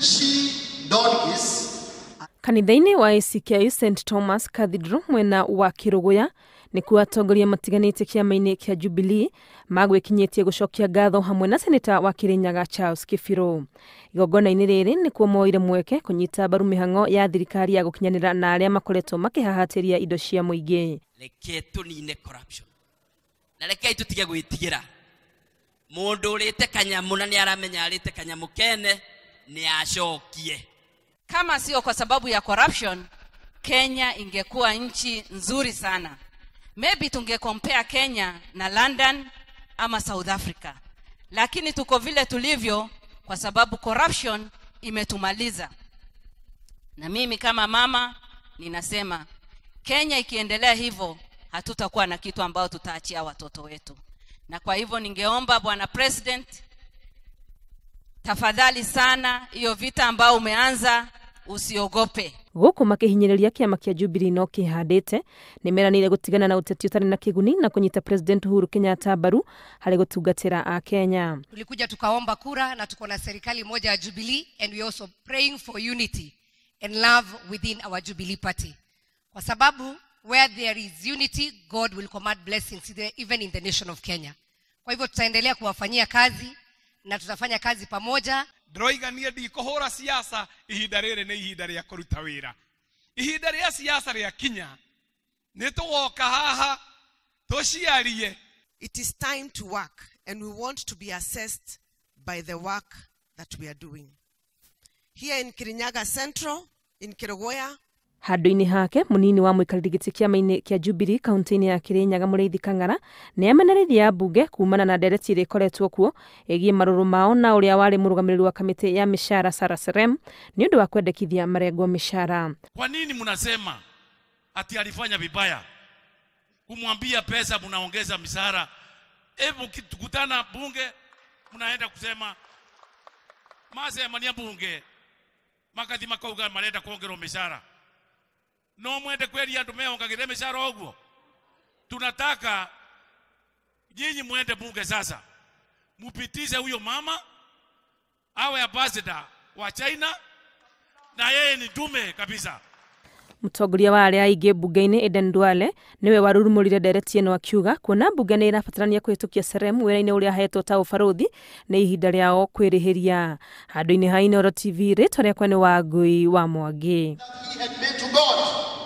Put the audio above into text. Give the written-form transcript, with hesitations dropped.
she donkeys. Kanitha-inĩ wa ACK St Thomas Cathedral mwena wa Kiruguya nĩkuo atongoria matiganĩte kĩama-inĩ kĩa Jubilee magwĩkinyĩtie gũcokia ngatho hamwe na seneta wa Kirinyaga Charles Kĩbirũ. Igongona-inĩ rĩrĩ nĩkuo moire mweke kũnyita mbaru mĩhang'o ya thirikari ya gũkinyanĩra na arĩa makoretwo makĩhahatĩria indo cia mũingĩ. Reke tũnine corruption na rekei tũtige gwĩtigĩra. Mũndũ ũrĩte kanyamũ na nĩaramenya arĩte kanyamũ kene nĩacokie. Kama sio kwa sababu ya corruption, Kenya ingekuwa nchi nzuri sana. Maybe tungecompare Kenya na London ama South Africa. Lakini tuko vile tulivyo kwa sababu corruption imetumaliza. Na mimi kama mama ninasema Kenya ikiendelea hivyo hatutakuwa na kitu ambao tutaachia watoto wetu. Na kwa hivyo ningeomba Bwana President, tafadhali sana, hiyo vita ambao umeanza usiogope. Gũkũ makĩhinyĩrĩria kĩama kĩa Jubilee no kĩhandĩte nĩmeranĩire gũtigana na ũteti ũtarĩ na kĩguni na kũnyita President Uhuru Kenyatta mbaru harĩ gũtungatĩra a Kenya. Tulikuja tukaomba kura na tuko na serikali moja ya Jubilee, and we also praying for unity and love within our Jubilee party. Kwa sababu where there is unity, God will command blessings even in the nation of Kenya. Kwa hivyo tutaendelea kuwafanyia kazi na tutafanya kazi pamoja. Ndroiga niĩ ndikũhũra siasa, ihinda rĩrĩ nĩ ihinda rĩa kũruta wĩra. Ihinda rĩa siasa rĩa kinya nĩ tũgoka haha tũciarie. It is time to work, and we want to be assessed by the work that we are doing. Here in Kirinyaga Central, in Kerugoya, handũ-inĩ hake mũnini wa mũikarĩri gĩtĩ kĩama-inĩ kĩa Jubilee kaunti-inĩ ya Kirinyaga Mũrĩithi Kang'ara nĩ amenereirie ambunge kumana na ndereti ĩrĩa ĩkoretwo kuo ĩgiĩ marũrũ mao na ũrĩa warĩ mũrũgamĩrĩri wa kamĩtĩ ya mĩcara Sarah Serem nĩ ũndũ wa kwendekithia marengwo mĩcara. Kwa nini mnasema ati alifanya vibaya kumwambia pesa mnaongeza mishahara? Hebu tukutana bunge mnaenda kusema masemania bunge makathi makauga marenda kuongerwo mishahara. No mwende kweli andu meongagire mishahara oguo. Tunataka nyinyi mwende bunge sasa mupitishe huyo mama awe ambassador wa China, na yeye ni dume kabisa. Mũtongoria wa arĩa aingĩ mbunge-inĩ Eden Duale nĩwe warurumũrire ndereti ĩno akiuga kuona mbunge nĩ ĩrabatarania kũhĩtũkia Serem wĩra-inĩ ũrĩa ahetwo ta ũbarũthi nĩ ihinda rĩao kwĩrĩhĩria. Handũ-inĩ ha Inooro TV, rĩtwa rĩakwa nĩ Wangui wa Mwangi. He had made to God.